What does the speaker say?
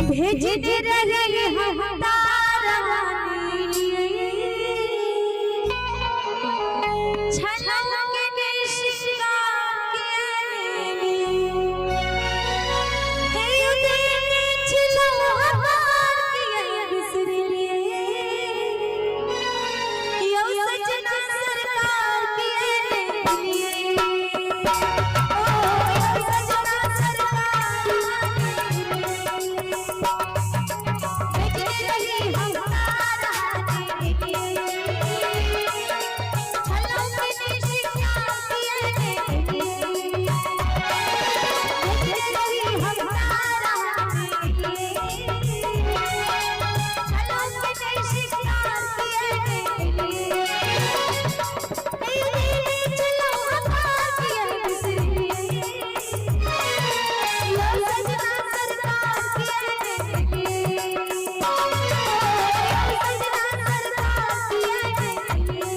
भेजने रही हम तारानी छलों के शिकार के हे देने छलो हमार के बिसरे यो सजना सरकार के लिए ओ यो सजना सरकार के लिए भेजने रही हम तारानी छलों के शिकार के लिए भेजने रही हम तारानी छलों के शिकार के लिए तेरे चलो हमार के बिसरे यो सजना सरकार के लिए ओ यो सजना सरकार के लिए।